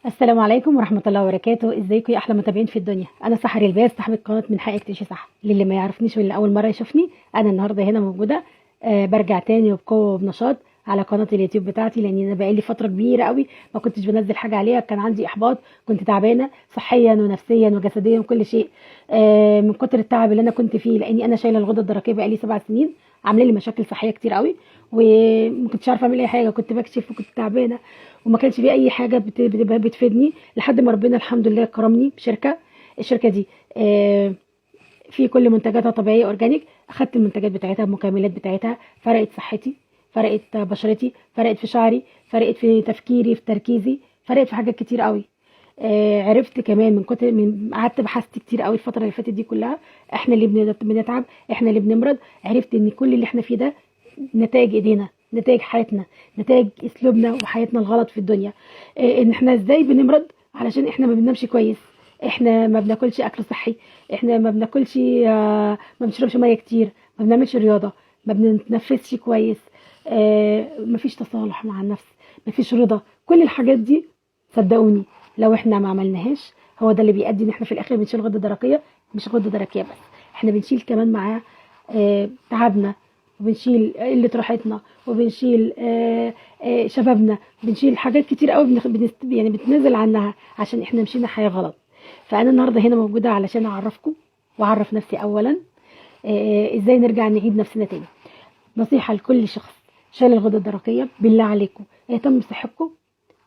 السلام عليكم ورحمة الله وبركاته. ازيكم يا احلى متابعين في الدنيا؟ انا سحر الباز صاحبة قناة من حقك تعيشي صح. للي ما يعرفنيش واللي اول مرة يشوفني، انا النهاردة هنا موجودة، برجع تاني وبقوة وبنشاط على قناة اليوتيوب بتاعتي، لان انا بقالي فترة كبيرة قوي ما كنتش بنزل حاجة عليها. كان عندي احباط، كنت تعبانة صحيا ونفسيا وجسديا وكل شيء، من كتر التعب اللي انا كنت فيه، لاني انا شايلة الغدة الدرقية بقالي 7 سنين، عامله لي مشاكل صحية كتير قوي، وما كنتش عارفة اعمل اي حاجة، كنت بكشف وكنت تعبانة وما كانش في اي حاجة بتفيدني، لحد ما ربنا الحمد لله كرمني بشركه. الشركة دي في كل منتجاتها طبيعية organic. اخدت المنتجات بتاعتها، المكملات بتاعتها، فرقت صحتي، فرقت بشرتي، فرقت في شعري، فرقت في تفكيري، في تركيزي، فرقت في حاجات كتير قوي. عرفت كمان من كتر من قعدت بحثت كتير قوي الفترة اللي فاتت دي كلها، احنا اللي بنتعب، احنا اللي بنمرض. عرفت ان كل اللي احنا فيه ده نتائج ايدينا، نتائج حياتنا، نتائج اسلوبنا وحياتنا الغلط في الدنيا. ان احنا ازاي بنمرض؟ علشان احنا ما بننامش كويس، احنا ما بناكلش اكل صحي، احنا ما بناكلش، ما بنشربش مية كتير، ما بنعملش رياضة، ما بنتنفسش كويس، ما فيش تصالح مع النفس، ما فيش رضا. كل الحاجات دي صدقوني لو احنا ما عملناهاش، هو ده اللي بيؤدي ان احنا في الاخر بنشيل غده درقيه. مش غده درقيه بس، احنا بنشيل كمان معاه تعبنا، وبنشيل قلة راحتنا، وبنشيل شبابنا، بنشيل حاجات كتير قوي يعني بتنزل عنها عشان احنا مشينا حياة غلط. فأنا النهاردة هنا موجودة علشان أعرفكم وأعرف نفسي أولا، ازاي نرجع نعيد نفسنا تاني. نصيحة لكل شخص شال الغدة الدرقية، بالله عليكم اهتموا بصحتكم،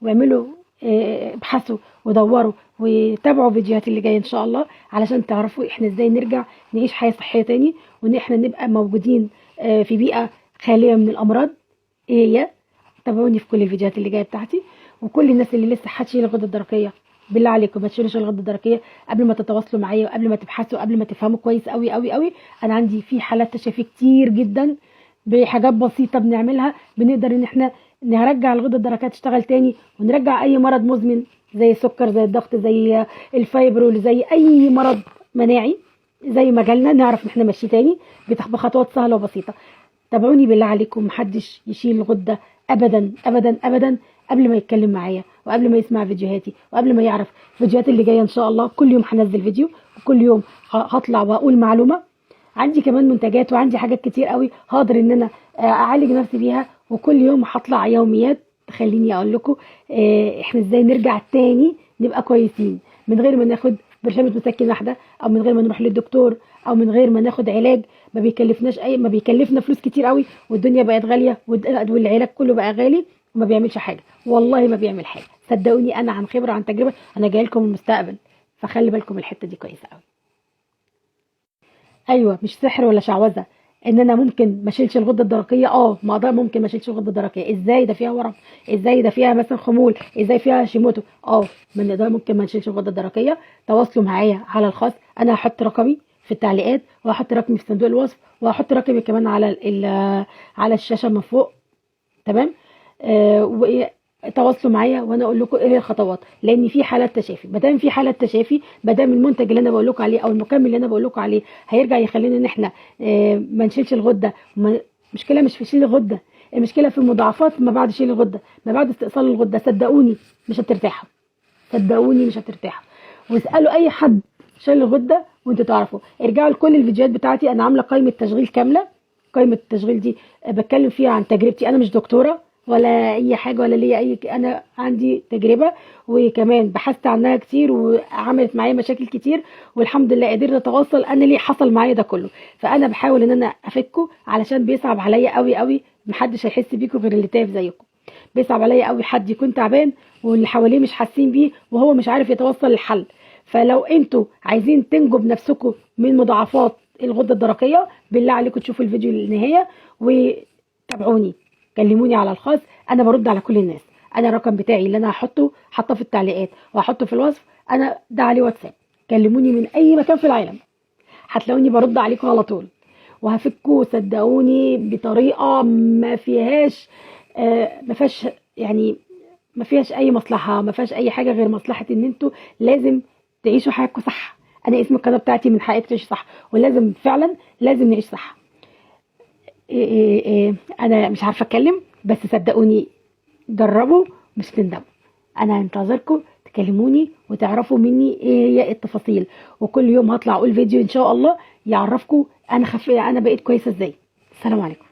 واعملوا ابحثوا ودوروا وتابعوا فيديوهات اللي جاية ان شاء الله، علشان تعرفوا احنا ازاي نرجع نعيش حياة صحية تاني، وان احنا نبقى موجودين في بيئة خالية من الامراض. ايه هي؟ تابعوني في كل الفيديوهات اللي جاية بتاعتي. وكل الناس اللي لسه هتشيل الغدة الدرقية، بالله عليكم ما تشيلوش الغدة الدرقية قبل ما تتواصلوا معايا، وقبل ما تبحثوا، وقبل ما تفهموا كويس قوي قوي قوي. انا عندي في حالات تشافي كتير جدا بحاجات بسيطة بنعملها، بنقدر ان احنا نرجع الغدة الدرقية تشتغل تاني، ونرجع اي مرض مزمن زي السكر، زي الضغط، زي الفايبرول، زي اي مرض مناعي زي ما جالنا، نعرف ان احنا ماشي تاني بخطوات سهلة وبسيطة. تابعوني بالله عليكم، محدش يشيل الغدة ابدا ابدا ابدا قبل ما يتكلم معايا، وقبل ما يسمع فيديوهاتي، وقبل ما يعرف الفيديوهات اللي جاية ان شاء الله. كل يوم هنزل فيديو، وكل يوم هطلع واقول معلومة. عندي كمان منتجات وعندي حاجات كتير قوي هقدر ان انا اعالج نفسي بيها، وكل يوم هطلع يوميات تخليني اقول لكم احنا ازاي نرجع تاني نبقى كويسين من غير ما ناخد برشامه مسكن واحدة، او من غير ما نروح للدكتور، او من غير ما ناخد علاج ما بيكلفناش اي، ما بيكلفنا فلوس كتير قوي، والدنيا بقت غالية والعلاج كله بقى غالي وما بيعملش حاجة. والله ما بيعمل حاجة، صدقوني، انا عن خبره عن تجربه، انا جاي لكم المستقبل، فخلي بالكم الحتة دي كويسة قوي. ايوه مش سحر ولا شعوذه ان انا ممكن ما اشيلش الغدة الدرقية، ما اقدر، ممكن ما اشيلش الغدة الدرقية. ازاي ده فيها ورم؟ ازاي ده فيها مثلا خمول؟ ازاي فيها هاشيموتو؟ ما نقدر، ممكن ما نشيلش الغدة الدرقية. تواصلوا معايا على الخاص، انا هحط رقمي في التعليقات، وهحط رقمي في صندوق الوصف، وهحط رقمي كمان على الشاشة من فوق، تمام؟ تواصلوا معايا وانا اقول لكم ايه الخطوات، لان في حالات تشافي. ما دام في حالات تشافي، ما دام المنتج اللي انا بقول لكم عليه او المكمل اللي انا بقول لكم عليه هيرجع يخلينا ان احنا ما نشيلش الغدة. المشكلة مش في شيل الغدة، المشكلة في المضاعفات ما بعد شيل الغدة، ما بعد استئصال الغدة. صدقوني مش هترتاحوا، صدقوني مش هترتاحوا. واسالوا اي حد شال الغدة وانتوا تعرفوا. ارجعوا لكل الفيديوهات بتاعتي، انا عامله قائمة تشغيل كاملة. قائمة التشغيل دي بتكلم فيها عن تجربتي، انا مش دكتورة ولا اي حاجة ولا ليا اي انا عندي تجربه، وكمان بحثت عنها كتير وعملت معايا مشاكل كتير، والحمد لله قدرت اتواصل انا ليه حصل معايا ده كله. فانا بحاول ان انا افكه، علشان بيصعب عليا قوي قوي، محدش هيحس بيكم غير اللي تعب زيكم. بيصعب عليا قوي حد يكون تعبان واللي حواليه مش حاسين بيه وهو مش عارف يتوصل للحل. فلو انتوا عايزين تنجوا بنفسكم من مضاعفات الغدة الدرقية، بالله عليكم تشوفوا الفيديو للنهاية وتابعوني، كلموني على الخاص، انا برد على كل الناس. انا الرقم بتاعي اللي انا هحطه حاطاه في التعليقات وهحطه في الوصف، انا ده عليه واتساب. كلموني من اي مكان في العالم، هتلاقوني برد عليكم على طول، وهفكوا صدقوني بطريقة ما فيهاش، ما فيهاش يعني ما فيهاش اي مصلحة، ما فيهاش اي حاجة غير مصلحة ان انتوا لازم تعيشوا حياتكم صح. انا اسم القناة بتاعتي من حقك تعيش صح، ولازم فعلا لازم نعيش صح. إيه، انا مش عارفه اتكلم، بس صدقوني جربوا مش تندموا. انا هنتظركم تكلموني. تكلموني وتعرفوا مني ايه هي التفاصيل. وكل يوم هطلع اقول فيديو ان شاء الله يعرفكم انا خفيت، انا بقيت كويسة ازاي. السلام عليكم.